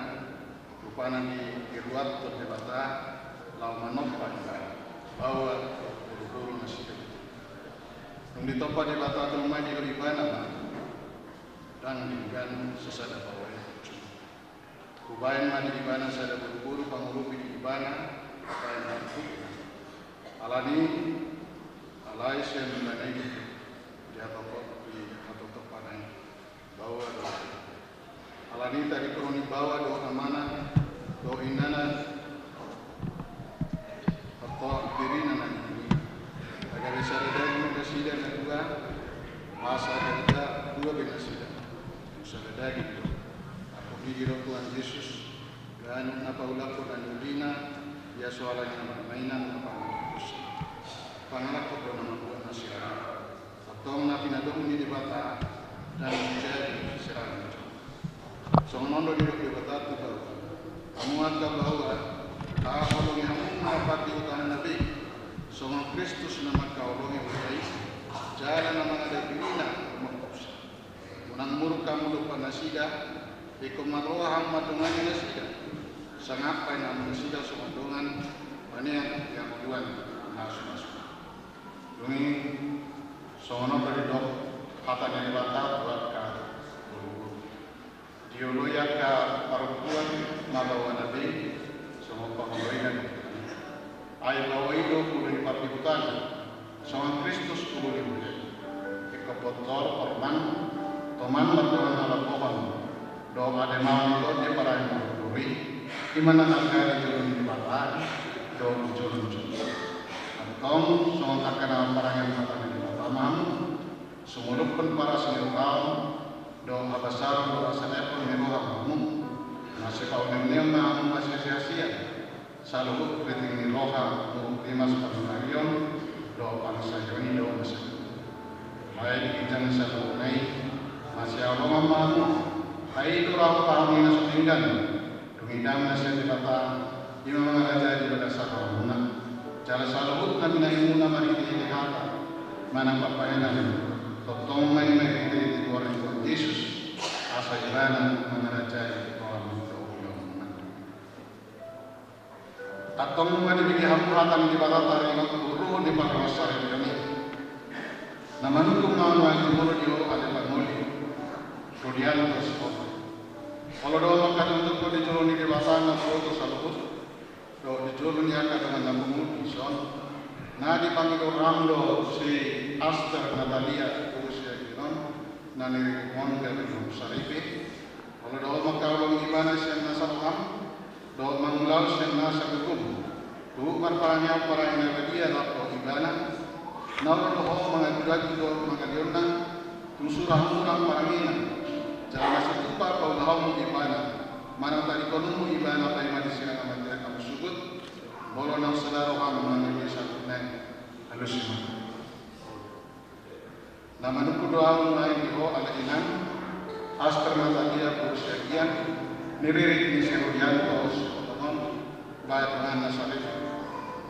rupana di, diruathon Debata laho manompa ibana, baoa dohot boruboru nasida. Dung ditompa Debata jolma i, didok ibana ma, ndang denggan sasada baoa i. Hubahen ma di ibana sada boruboru pangurupi di ibana, bahen ma tu ibana. Alani, alai sian ibana i, dihatop-, dihatophon ma i, baoa do. Alani i tadingkonon ni baoa dohot amana dohot inana, antong dirina na nidokna. Asa gabe sada daging do nasida na dua, asa gabe dua be nasida, dung sada daging do. Angkup i do Tuhan Jesus, ganup na paulakhon na niulina, ia so ala ni na marmainan na pangaluhon. Pangalakhon do na mambuat na sirang. Antong na pinadomu ni Debata, ndang jadi sirang. Songon on do didok Debata tu baoa. Hamu angka baoa, tahaholongi hamu ma pardihutanna be, songon Kristus na mangkaholongi huta i, jala na mangadarina marmorsa. Unang muruk hamu dompak nasida, ingkon marroha hamu mandongani nasida. Sangap bahen hamu nasida songon dongan maneang di hangoluan na so masuk. Dung i, songon on do didok hata ni Debata tu angka boruboru. Dioloi angka parompuan ma baoana be, songon pangoloina be. Ai baoa i do ulu ni pardihutana, songon Kristus ulu ni huta i. Ingkon pintor, hormat, toman mardongan halambohon dohot ademaon i, tondi parange boruboru i, i ma na angka di jolo ni Debata dohot di jolo ni jolma. Antong songon angka na parange ni Debata ma hamu, sumolophon paras ni rohaon dohot habasaron dohot hasadaphon ni roha ma hamu, na sipauneuneon ma hamu marsiasian, saluhut riting ni roha, muruk rimas, panungkarion dohot pangansarion i do na saluhut. Alai di ginjang ni saluhutna i, masihaholongan ma hamu, ai i do roha ni roha ni na so denggan. Dung i damna sian Debata, i ma mangarajai di bagasan rohamuna. Jala saluhut na binahenmuna marhitehite hata manang pambahenan, tongtong ma i marhitehite goar ni Tuhan Jesus, asa ibana mangarajai rohamuna dohot ulaonmuna. Antong nunga dibege hamu hata ni Debata taringot tu ruhut ni parrohasaripeon i. Na manungkun ma nuaeng jumolo di ho ale pangoli, Rudianto Sihotang. Olo do mangkatongtong ho di jolo ni Debata na huboto saluhut, dohot di jolo ni angka dongan na pungu dison, na dipangido roham do si Aster Natalia Pursiagian on, na niriritmu on gabe na husaripe. Olo do ho mangkaholongi ibana sian nasa roham, dohot mangulahon sian nasa gogom, tu marparangeon parange na badia rap dohot ibana. Na olo do ho mangajuagu dohot mangalionna, tung sura hamu nang parangena, jala na so tupa paulahonmu ibana manang tadingkononmu ibana paima di sirang amanta i hamu suhut, molo naung sada roham manang i saluhutna i. Alusi ma. Na manungkun do ahu nuaeng di ho ale inang, Aster Natalia Pursiagian, niririt ni si Rudianto Sihotang on, bahen dongan na saripe.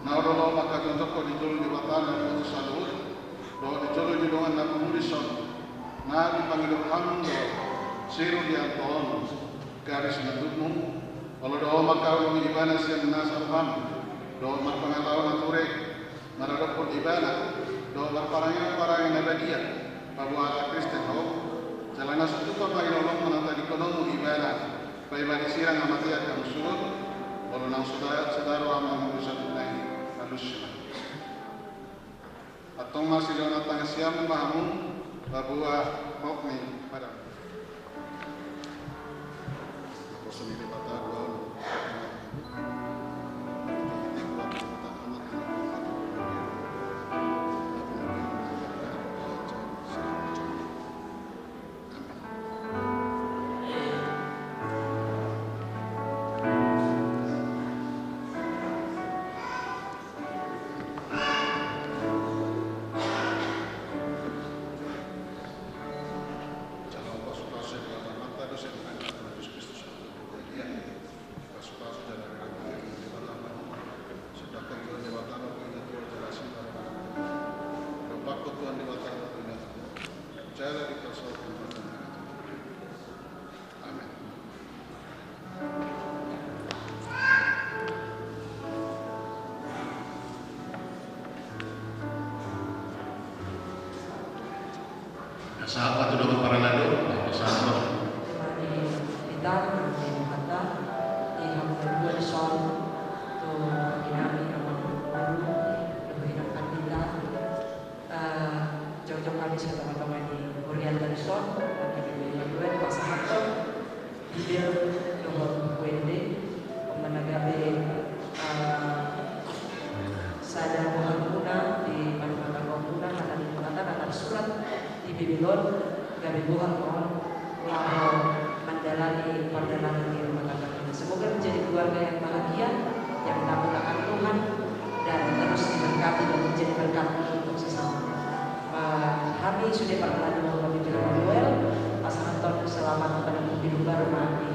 Na olo do ho mangkatongtong ho di jolo ni Debata na huboto saluhut, dohot di jolo ni dongan na pungu dison, na dipangido roham do si Rudianto on gabe sinandukmu. Olo do ho mangkaholongi ibana sian nasa roham, dohot marpangalaho na ture maradophon ibana, dohot marparangeon parange na badia paboa halak Kristen ho. Jala na so tupa mangilolong manang tadingkononmu ibana paima di sirang amanta i hamu suhut, molo naung sada, sada roham manang i saluhutna i. Alusi ma. Antong marsidohonon tangan sian ma hamu paboa hot ni padang. Jalo Sude parhalado Bapak Joel, pasahathon selamat pada pemilu baru ma di.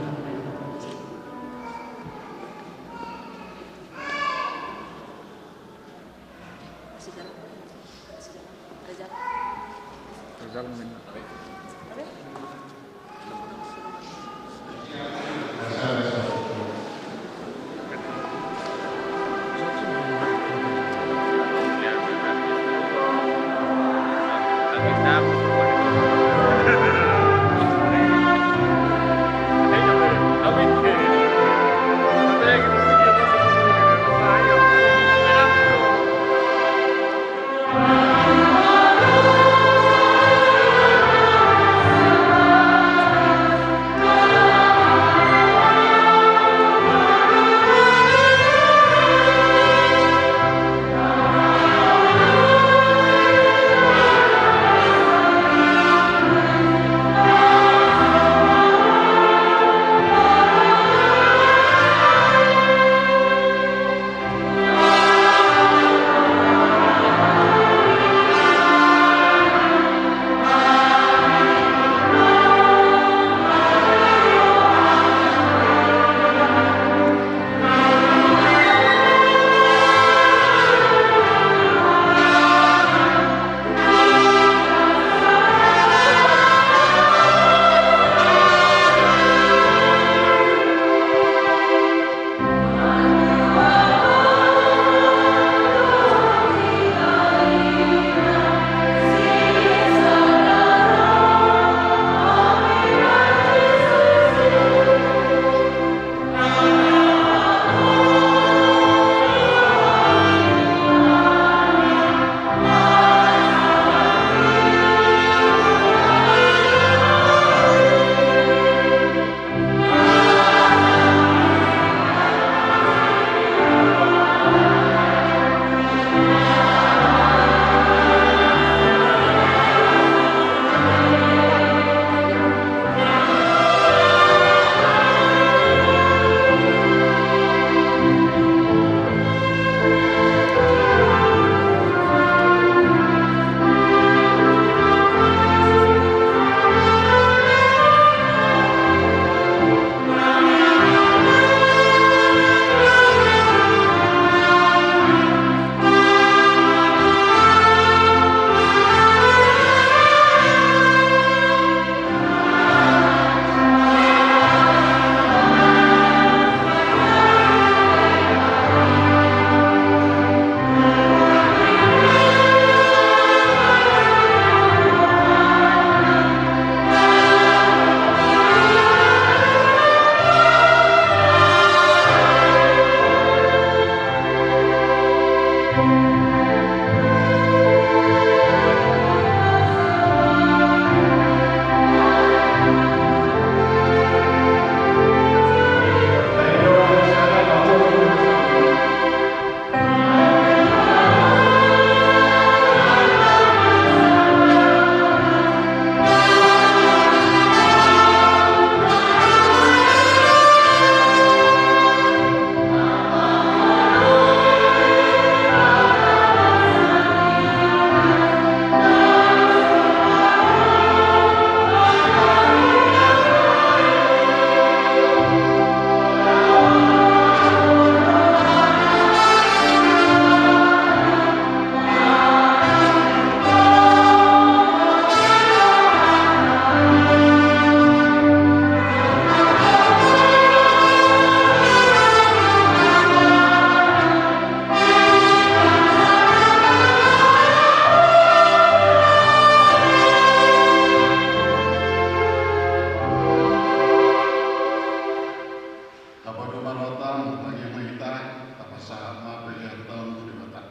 Tapadomu ma rohanta, martangiang ma hita, tapasahat ma pelean ta on tu Debata.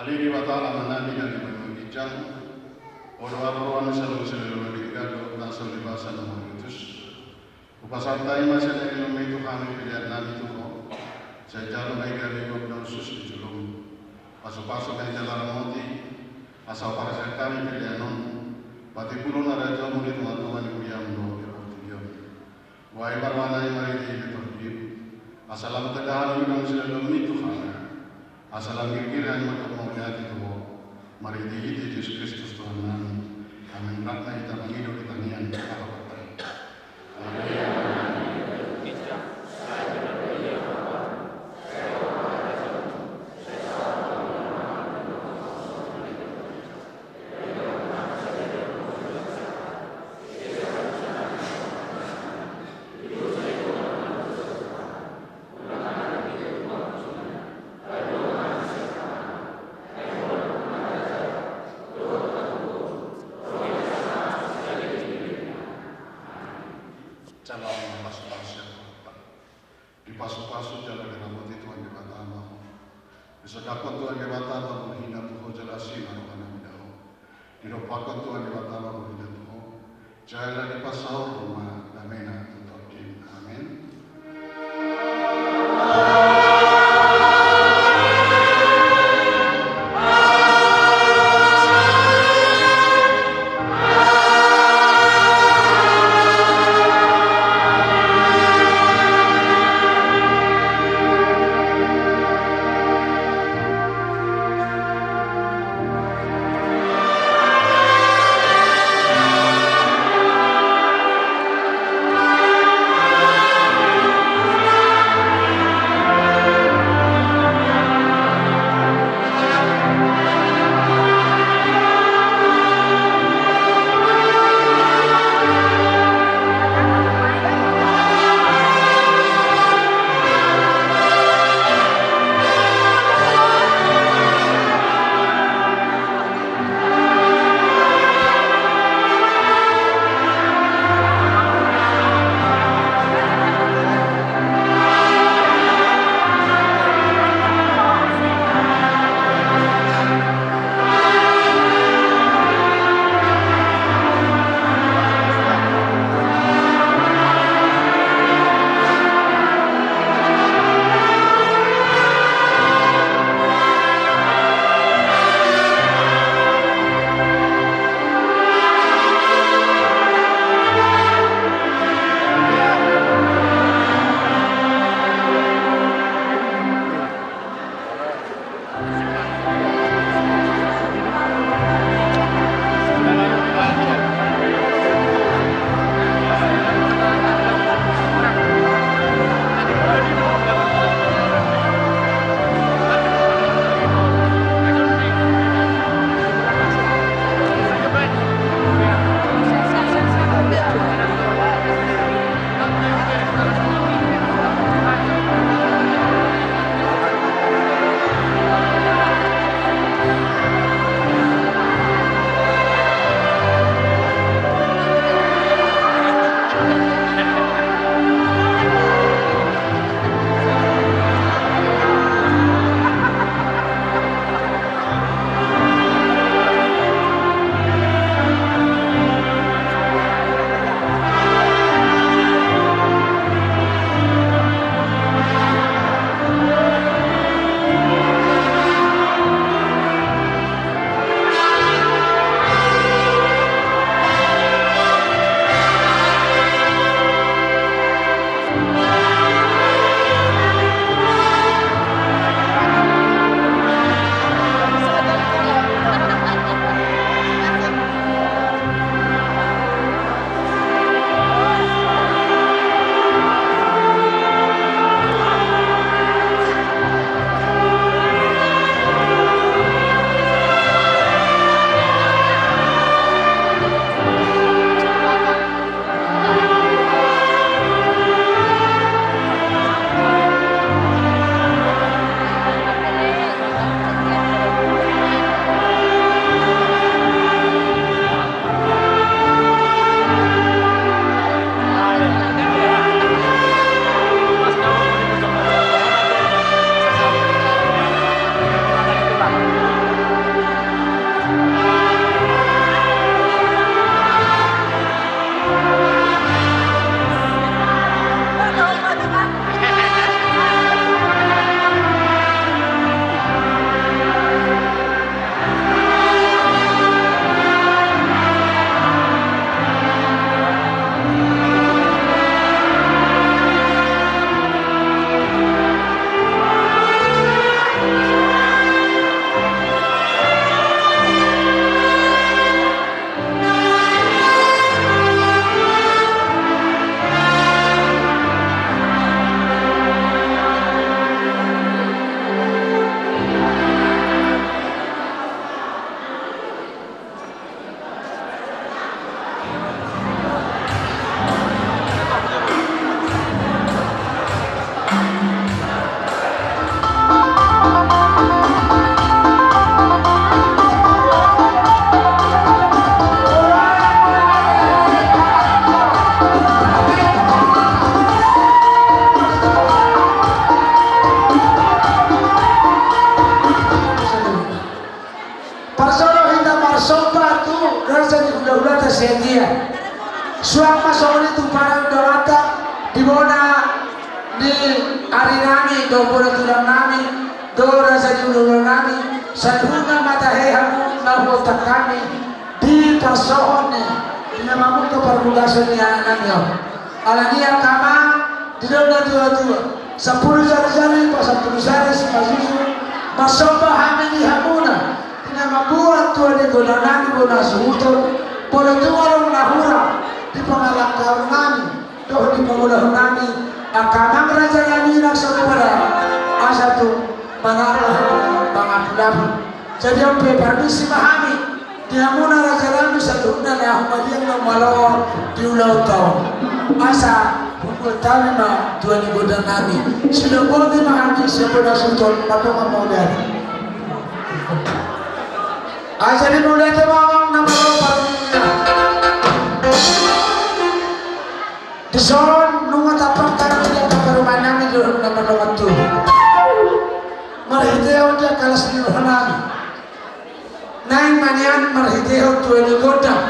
Ale Debata Amanami na di banua ginjang, Ho do haporseaon ni saluhut salelengleleng na denggan dohot na saur ni basa na mauliutus. Hupasahat hami ma sian anggiangmi tu hami pelean nami tu Ho. Sai jalo ma i gabe goar na hushus di jolom. Pasupasu ma i jala ramoti, asa huparsahat hami pelean on, patimbulhon harajaonmu di tongatonga ni huriam dohot di portibi on. Boha ma roha nami marhite i na torop, asa lam tanda hami godang sian lomo i tu hami, asa lam girgir hami mandok mauliate tu Ho, marhitehite Jesus Kristus Tuhannami. Amen. Rap ma hita mangido di tangiang ni Debata. Jala ma pasupasu sian Tuhan. Dipasupasu jala diramoti Tuhan Debata ma ho. Disangkaphon Tuhan Debata ma bohina tu ho jala asi ma rohana mida ho. Didompakhon Tuhan Debata ma bohina tu ho. Jala dipasaor ma damena tu tondim. Amen. Boru tulang nami, do raja ni hulahula nami, saluhutna ma tahe hamu na huontang hami di parsohot ni, di na mamungka parbagason ni anak nami on. Alani i angka amang, didok na tuatua, sampulu jari-jari, pasampulu jari sipajuju, marsomba hami di hamuna, di na mambuat tua ni gondang nami bona suhuton, molo tung adong na hurang di pangalangkaon nami, dohot di pangulahon nami, angka amang raja nami na sarupa da, asa tung manang mangapu-apu. Jadi on pe parmisi ma hami di hamuna raja nami saluhutna na humaliang na malo di ulaonta on. Asa hubuat hami ma tua ni gondang nami. Sidok boti ma hami sian bona suhuton, mandok ma mauliate. Asa di mauliate ma amang na malo parmisi. Dison nunga tapaktari di angka parumaen nami dohot na mardongan tubu. Marhitehon di angka las ni roha nami, naeng ma nian marhitehon tua ni gondang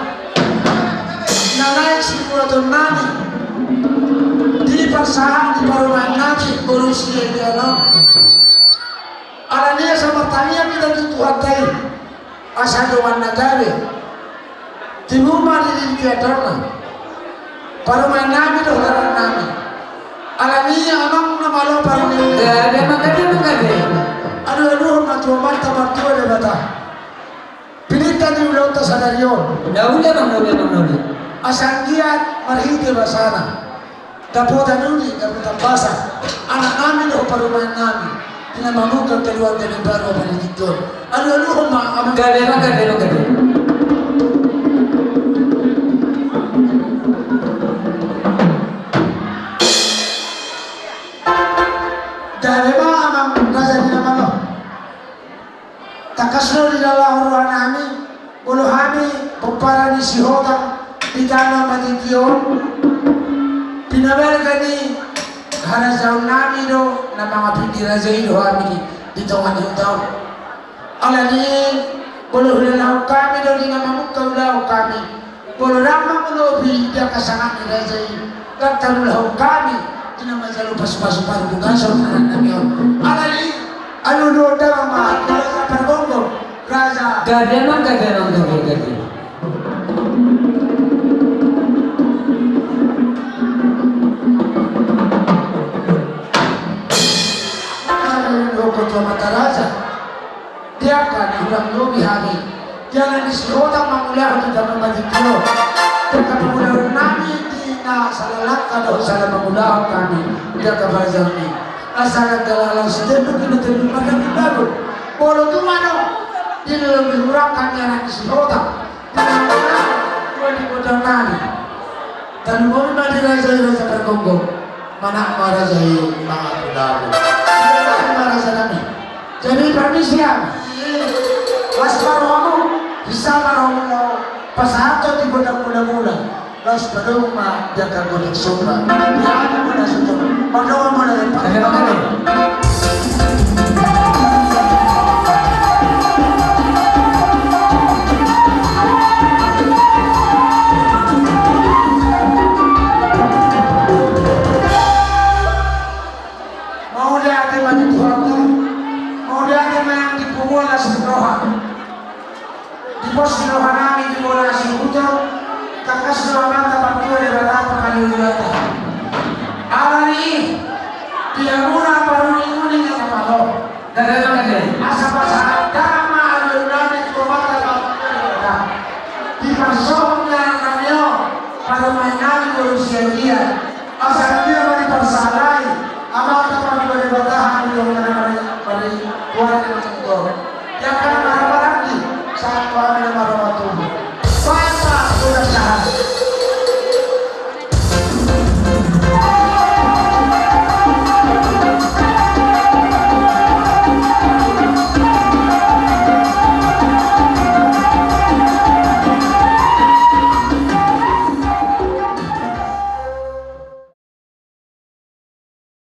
na naeng sibuaton nami di parsahat ni parumaen nami boru Siagian on. Alani i asa martangiang hita tu Tuhanta i. Asa dongan na gabe. Tibu ma di di tiatorna. Parumaen nami dohot raja nami. Alani i amang na malo parmisi. Gabe ma gabe ma gabe. Alualuhon ma tu Amanta Martua Debata. Pinangido ni ulaonta sadari on. Na uli amang, na uli amang, na uli. Asa anggiat marhite basana. Dapotan uli, dapotan basa. Anak nami dohot parumaen nami. Di na mamungka keluarga na baru apala di tingki on. Alualuhon ma amang. Gabe ma gabe ma gabe. Gabe ma amang raja ni na malo. Tangkas do dilala roha nami, molo hami pomparan ni Sihotang di tano Madingkion, pinabalga ni harajaon nami do na mangapingki raja i do hami di, di tonga ni huta on. Alani i, molo huulahon hami do di na mamungka ulaon hami, molo ndang mangolopi di angka sangap ni raja i, ndang taulahon hami di na manjalo pasupasu parbagason anak nami on. Alani i, alualuhon damang ma tu raja pargonggom, raja. Gabe amang, gabe amang, gabe, gabe. Alualuhon tu amanta raja. Di angka na hurang lobi hami, di anak ni Sihotang mangulahon di tano Madingkion. Di angka pangulahon nami di na sala langka dohot sala mangulahon hami di angka parajaan i. Asa na galala sitenduk di na tenduk mardagun-dagun. Molo tung adong di na lobi hurang hami anak ni Sihotang. Tua ni gondang nami. Tarlumobi ma di raja i raja pargonggom. Manang ma raja i mangapu-apu. Manang ma raja nami. Jadi parmisi hami. Las ma rohamu, bisa ma rohamu laho pasahathon di gondang mula-mula. Laos padomu ma di angka gondang somba. Di angka gondang somba. Padomu ma na. Oke, oke. Mauliate ma di Tuhanta. Mauliate ma di punguan las ni roha. Di pos ni roha nami di bona suhuton, tangkas do Amanta Martua Debata pangalihulianta. Alani i, di hamuna paruni-uni na malo. Asa pasahat damang ma alualu nami tu Amanta Martua Debata. Di parsohot ni anak nami on, parumaen nami boru Siagian. Asa